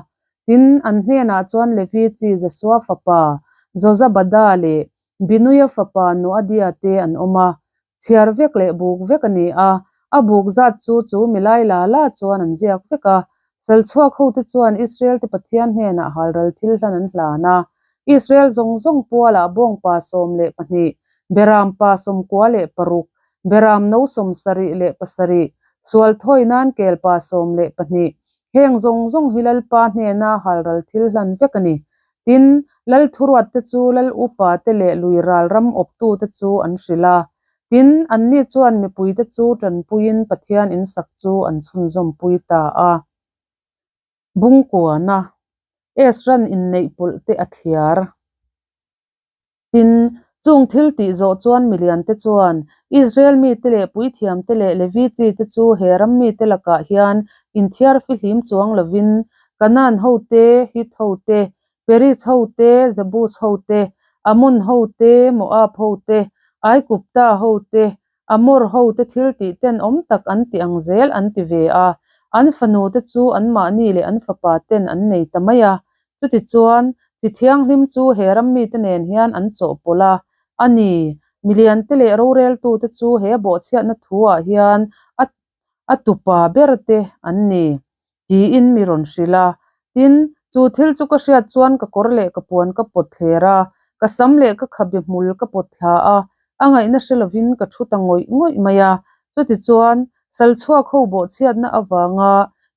Speaker 1: Tin, an hnenah chuan Levi chi Jesua fapa Jozabada leh Binuia fapa Noadia te an awm a. Chhiar vek leh buk vek a ni a, a buk zat chu chu milai la la chuan an ziak vek a. Salchhuak hote chuan Israel-te Pathian hnenah halral thil hlan an hlan a. Israel zawng zawng pualah bawngpa 12, berampa 96, beram no 77, sual thawi nan kelpa 12, Heng zawng zawng hi Lalpa hnena halral thil hlan vek a ni. Tin, Lal thuruatte chu Lal upate leh lui ral ram awptute chu an hrilh a. Tin, anni chuan mipuite chu tanpuiin Pathian insak chu an chhunzawmpui ta a. Bungkuana Ezra'n inneih pawlhte a thliar. Tin, chung thil tih zawh chuan miliante chuan Israel mite leh puithiamte leh Levi chite chu he ram mite lakah hian inthiar fihlim chuang lovin Kanaan hote, Hit hote, Periz hote, Jebus hote, Amon hote, Moab hote, Aigupta hote, Amor hote thil tih tenawm tak an ti ang zel an ti ve a, an fanute chu anmahni leh an fapa ten an nei ta mai a. Chutichuan, chi thianghlim chu he ram mite nen hian an chawhpawlh a, a ni, miliante leh roreltute chu he bawhchhiatna thuah hian a a tupa ber te an ni, tiin mi rawn hrilh a. Tin, chu thil chu ka hriat chuan ka kawr leh ka puan ka pawt thler a, ka sam leh ka khabe hmul ka pawt thla a, a ngaihna hre lovin ka thu ta ngawih ngawih mai a. Chutichuan, salchhuak ho bawhchhiatna avanga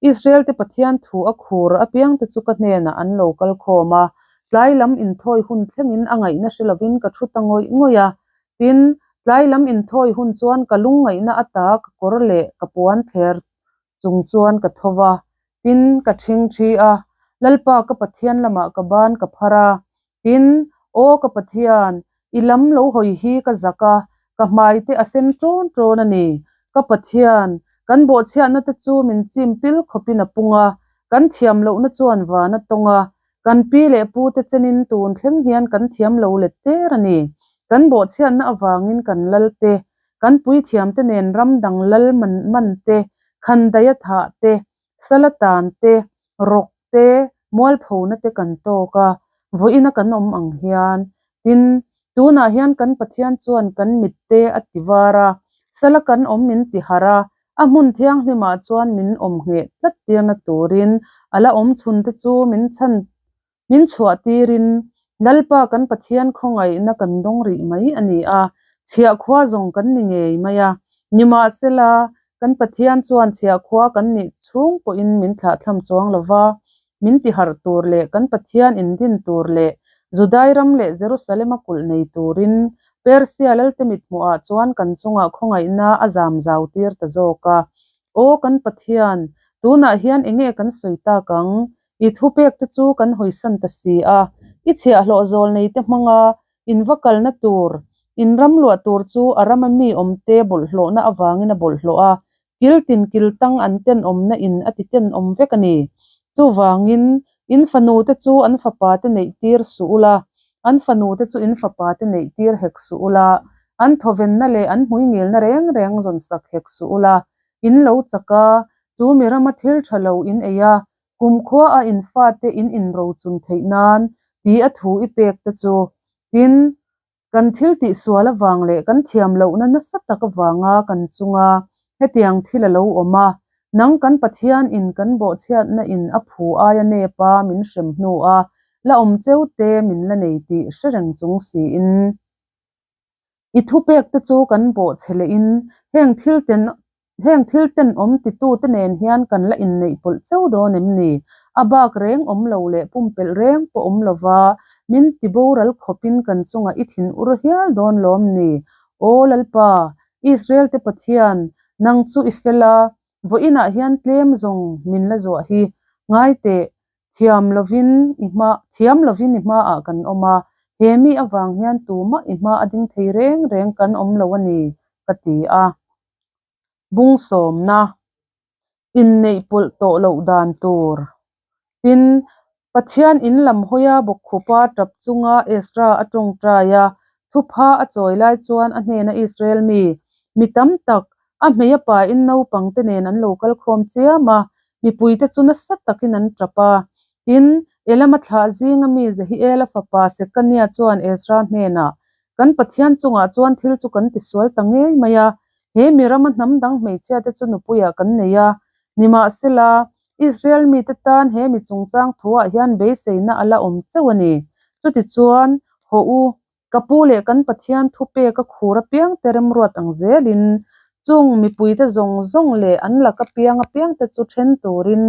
Speaker 1: Israel te Pathian thu a khur apiangte chu ka hnenah an lo kal khawm a, tlai lam inthawi hun thlengin a ngaihna hre lovin ka thu ta ngawih ngawih a. Tin, tlai lam inthawi hun chuan ka lungngaihna ata ka kawr leh ka puan thler chung chuan ka tho va, tin, ka ṭhingṭhi a, Lalpa ka Pathian lamah ka ban ka phar a, tin, Aw ka Pathian, i lam lo hawi hi ka zak a, ka hmai te a sen ṭawn ṭawn a ni. Ka Pathian, kan bawhchhiahna te chu min chim pil khawpin a pung a, kan thiam lohna chuan van a tawng a, Kan pi leh pu te chenin tun thleng hian kan thiam lo let der a ni. Kan bawhchhiatna avangin kan lal te, kan puithiam te nen ram dang lal man man te, khandaia thah te, sala tan te, rawk te, mualphona te kan tawk a, vawiina kan awm ang hian. Tin, tunah hian kan Pathian chuan kan mit te a ti var a, sala kan awm min ti harh a, A hmun thianghlimah chuan min awm ngheh tlat tirna turin a la awm chhun te chu min chhan min chhuah tirin Lalpa kan Pathian khawngaihna kan dawng rih mai a ni a, chhiahkhua zawng kan ni ngei mai a. Nimahsela, kan Pathian chuan chhiahkhua kan nih chhung pawhin min thlahthlam chuang lo va, min tiharh tur leh kan Pathian indin tur leh Judai ram leh Jerusalem-a kulh nei turin Persia lalte mithmuhah chuan kan chungah khawngaihna a zam zau tir ta zawk a. Aw kan Pathian, Tunah hian enge kan sawi tak ang? I thupek te chu kan hawisan ta si a, i chhiahhlawh zawl nei te hmanga in va kalna tur, in ram luah tur chu a rama mi awmte bawlhhlawhna avangin a bawlhhlawh a, kil tin kil tang an tenawmna in a ti tenawm vek a ni. Chuvangin, in fanu te chu an fapa te neih tir suh ula, an fanu te chu in fapa te neih tir hek suh ula, an thawvenna leh an hmuingilna reng reng zawn sak hek suh ula, in lo chak a, chu mi rama thil tha lo in ei a, kumkhua a in fate in inrochun theih nan ti a thu i pek te chu. Tin, kan thil tihsual avang leh kan thiam lohna nasa tak avanga kan chunga hetiang thil a lo awm a, nang kan Pathian in kan bawhchhiatna in a phu aia nep a min hrem hnu a la awm cheu te min la nei tih hre reng chung siin. I thupek te chu kan bawhchhe lehin heng thil ten heng thil tenawm titute nen hian kan la inneih pawlh cheu dawn em ni? A bak reng awm lo leh pumpelh reng pawh awm lova min ti boral khawpin kan chungah i thin ur hial dawn lawm ni? Aw Lalpa, Israel te Pathian, nang chu i fel a, vawiinah hian tlem zawng min la zuah hi. Ngai teh, Thiam lovin i hma, thiam lovin i hmaah kan awm a, he mi avang hian tumah i hma a ding thei reng reng kan awm lo a ni, ka ti a. Bung sawmna, inneih pawlh tawh loh dan tur. Tin, Pathian in lam hawia bawkkhupa tap chunga Ezra a tawngtai a, thupha a chawi lai chuan a hnena Israel mi, mi tam tak, A hmei a pain naupangte nen an lo kal khawm chiam a, mipuite chu nasa takin an tap a. Tin, Elama thlah zinga mi Jehiela fapa Sekania chuan Ezra hnenah, Kan Pathian chungah chuan thil chu kan tisual ta ngei mai a, he mi rama hnam dang hmeichhiate chu nupuiah kan nei a. Nimahsela, Israel mite tan he mi chungchang thuah hian beiseina a la awm chauh a ni. Chutichuan, hawh u, Ka pu leh kan Pathian thupek a khur apiangte remruat ang zelin, chung mipuite zawng zawng leh an laka piang apiangte chu then turin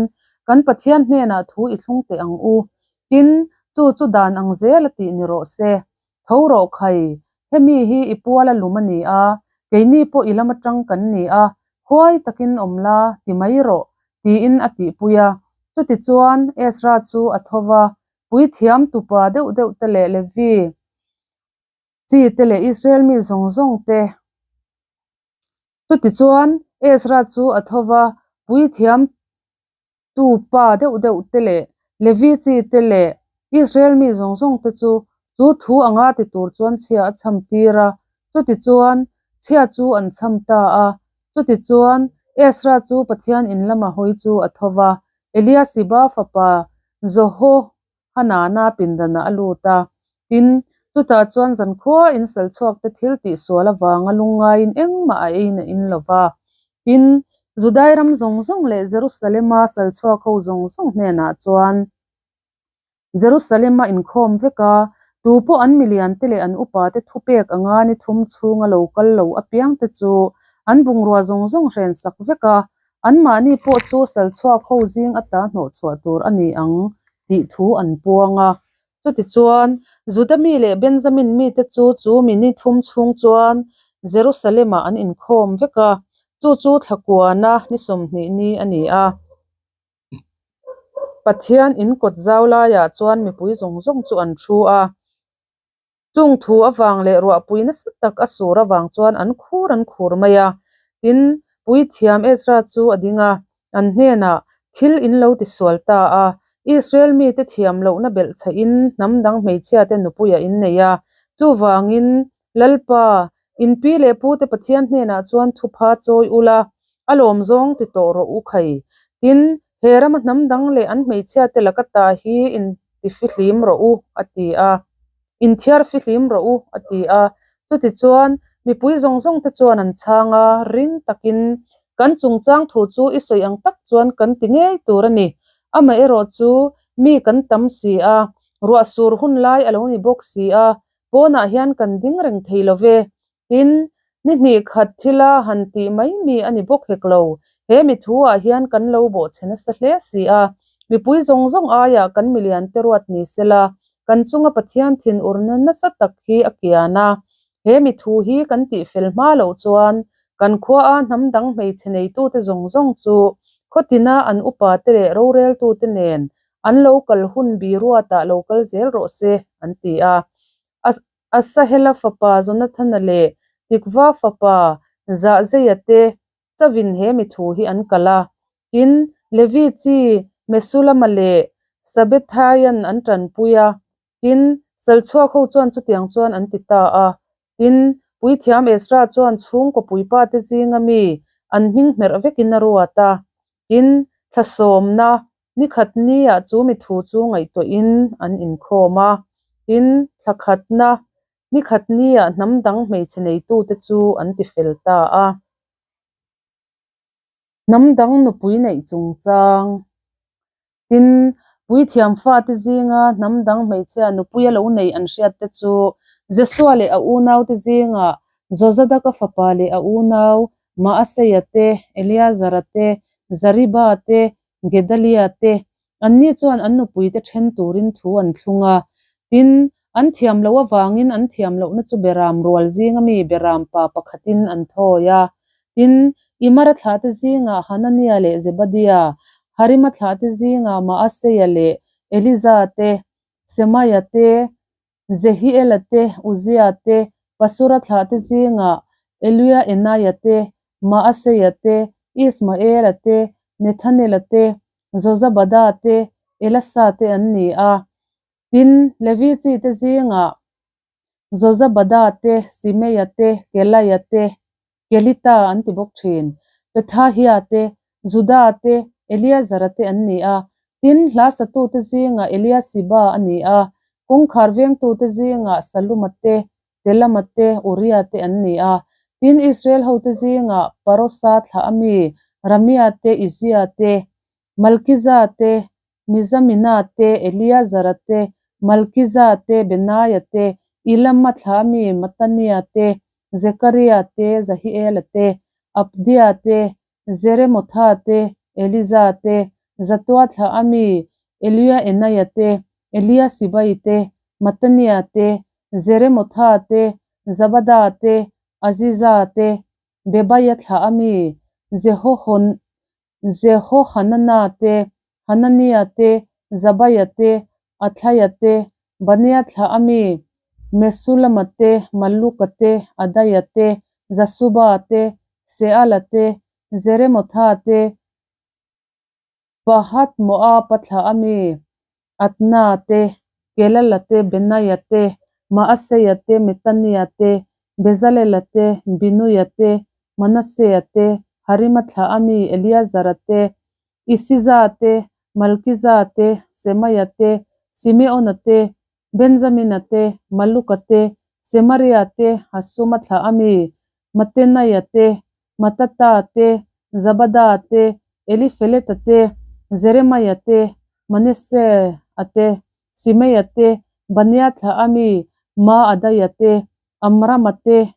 Speaker 1: kan Pathian hnenah thu i thlung teh ang u. Tin, chu chu dan ang zel a tih ni rawh se. Tho rawh khai, hemi hi i pual a lum a ni a, keini pawh i lam atang kan ni a, huai takin awm la, ti mai rawh, tiin a tihpui a. Chutichuan, Ezra chu a tho va, Puithiam tupa deuh deuh te leh Levi chi te leh Israel mi zawng zawng te. Chutichuan Ezra chu a tho va, puithiam tupa deuh deuh te leh Levi chi te leh Israel mi zawng zawng te chu chu thu anga ti tur chuan chhia a chham tir a. Chutichuan chhia chu an chham ta a. Chutichuan Ezra chu Pathian in lama hawi chu a tho va, Eliasiba fapa Johohanana pindanah a lut a, tin, chutah chuan zankhua insal chhuakte thil tihsual avanga lungngaiin engmah a ei na in lo va. Tin, Judai ram zawng zawng leh Jerusalema sal chhuak ho zawng zawng hnenah chuan Jerusalem-a inkhawm vek a, tu pawh an miliante leh an upate thupek anga ni thum chhunga lo kal lo apiangte chu an bungrua zawng zawng hren sak vek a, anmahni pawh chu salchhuak ho zing ata hnawhchhuah tur a ni ang tih thu an puang a. Chutichuan, Juda mi leh Benjamin mite chu chu mi ni thum chhung chuan Jerusalem-ah an inkhawm vek a, chu chu thlakuana ni 20 ni a ni a. Pathian in kawt zau laiah chuan mipui zawng zawng chu an thu a, chung thu avang leh ruahpui nasa tak a sur avang chuan an khur an khur mai a. Tin, Puithiam Ezra chu a ding a, an hnenah, Thil in lo tisual ta a, Israel mite thiam lohna belh chhehin hnam dang hmeichhiate nupuiah in nei a, chuvangin Lalpa, in pi leh pute Pathian hnenah chuan thupha chawi ula, a lawm zawng ti tawh rawh u khai. Tin, he rama hnam dang leh an hmeichhiate laka ta hi intifihlim rawh u, a ti a. Inthiar fihlim rawh u, a ti a. Chutichuan, mipui zawng zawng te chuan an chhang a, ring takin, Kan chungchang thu chu i sawi ang tak chuan kan ti ngei tur a ni. Amaherawh chu, mi kan tam si a, ruah sur hun lai a lo ni bawk si a, Pawnah hian kan ding reng thei lo ve. Tin, ni hnih khat thila han tih mai mi a ni bawk hek lo. He mi thuah hian kan lo bawhchhe nasa hle si a. Mipui zawng zawng aiah kan miliante ruat ni sela, kan chunga Pathian thin urna nasa tak hi a kian a. He mi thu hi kan tih fel hma loh chuan kan khuaa hnam dang hmeichhe neitute zawng zawng chu Khawtina an upate leh roreltute nen an lo kal hun bi ruatah lo kal zel rawh se, an ti a. Asahela fapa Jonathana leh Tikva fapa Zahzeia te chauhin he mi thu hi an kalh a. Tin, Levi chi Mesulama leh Sabethaian an tanpui a. Tin, Salchhuak ho chuan chutiang chuan an ti ta a. Tin, Puithiam Ezra chuan chhungkaw puipate zinga mi an hming hmerh vekin a ruat a. Tin, thla sawmna ni khat niah chu mi thu chu ngaihtuahin an inkhawm a. Tin, thla khatna ni khat niah hnam dang hmeichhe neitute chu an ti fel ta a. Hnam dang nupui neih chungchang. Tin, puithiam fate zinga hnam dang hmeichhia nupui a lo nei an hriat te chu Jesua leh a unaute zingah Jozadaka fapa leh a unau Maaseia te, Eleazara te, Zariba te, Gedalia te, anni chuan an nupuite then turin thu an thlung a. Tin, an thiam loh avangin an thiam lohna chu beram rual zinga mi beram pa pakhatin an thawi a. Tin, Imara thlahte zingah Hanania leh Zebadia, Harima thlahte zingah Maaseia leh Eliza te, Semaia te, Zehiela te, Uzia te, Pasura thlahte zingah Eluia-enaia te, Maaseia te, Ismaela te, Nethanela te, Jozabada te, Elasa te an ni a. Tin, Levi chite zingah Jozabada te, Simeia te, Kelaia te, Kelita an ti bawk thin. Pethahia te, Juda te, Eliazara te an ni a. Tin, hla satute zingah Eliasiba a ni a. Kawngkhar vengtute zingah Saluma te, Telama te, Uria te an ni a. Tin, Israel hote zingah Parosa thlah ami Ramia te, Izia te, Malkiza te, Mizamina te, Eliazara te, Malkiza te, Benaia te, Elama thlah ami Matania te, Zekaria te, Zahiela te, Abdia te, Jeremotha te, Eliza te, Zatua thlah ami Eliaenaia te, Eliasibai te, Matania te, Jeremotha te, Zabada te, Aziza te, Bebaia thlah ami Jehohon Jehohanana te, Hanania te, Zabaia te, Athlaia te, Bania thlah ami Mesulama te, Maluka te, Adaia te, Jasuba te, Seala te, Jeremotha te, Pahath-Moaba thlah ami Adna te, Kelala te, Benaia te, Maaseia te, Metania te, Bezalela te, Binuia te, Manasea te, Harima thlah ami Eliazara te, Isiza te, Malkiza te, Semaia te, Simeona te, Benjamina te, Maluka te, Semaria te, Hasuma thlah ami Matenaia te, Matata te, Zabada te, Elifeleta te, Jeremaia te, Manese-a te, Simeia te, Bania thlah ami Maadaia te, Amrama te,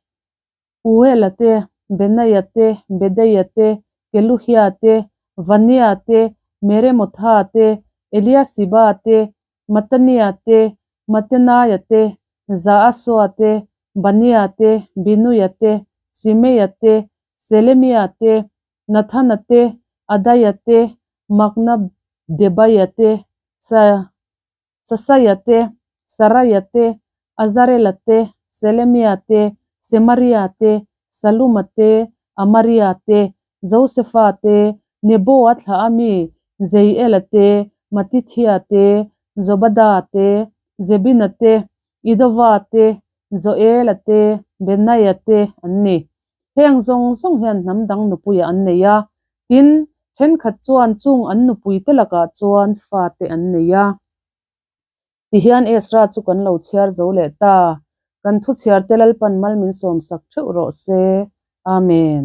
Speaker 1: Uela te, Benaia te, Bedeia te, Keluhia te, Vania te, Meremotha te, Eliasiba te, Matania te, Matenaia te, Zaasua te, Bania te, Binuia te, Simeia te, Selemia te, Nathana te, Adaia te, Maknadebaia te, Sa Sasaia te, Saraia te, Azarela te, Selemia te, Semaria te, Saluma te, Amaria te, Josefa te, Nebo-a thlah a mi Jeiela te, Matithia te, Zobada te, Zebina te, Idova te, Joela te, Benaia te an ni. Heng zawng zawng hian hnam dang nupuiah an nei a, tin, thenkhat chuan chung an nupuite lakah chuan fate an nei a. Tihian Ezra chu kan lo chhiar zo leh ta. Kan thu chhiarte Lalpan mal min sawmsak theuh rawh se. Amen.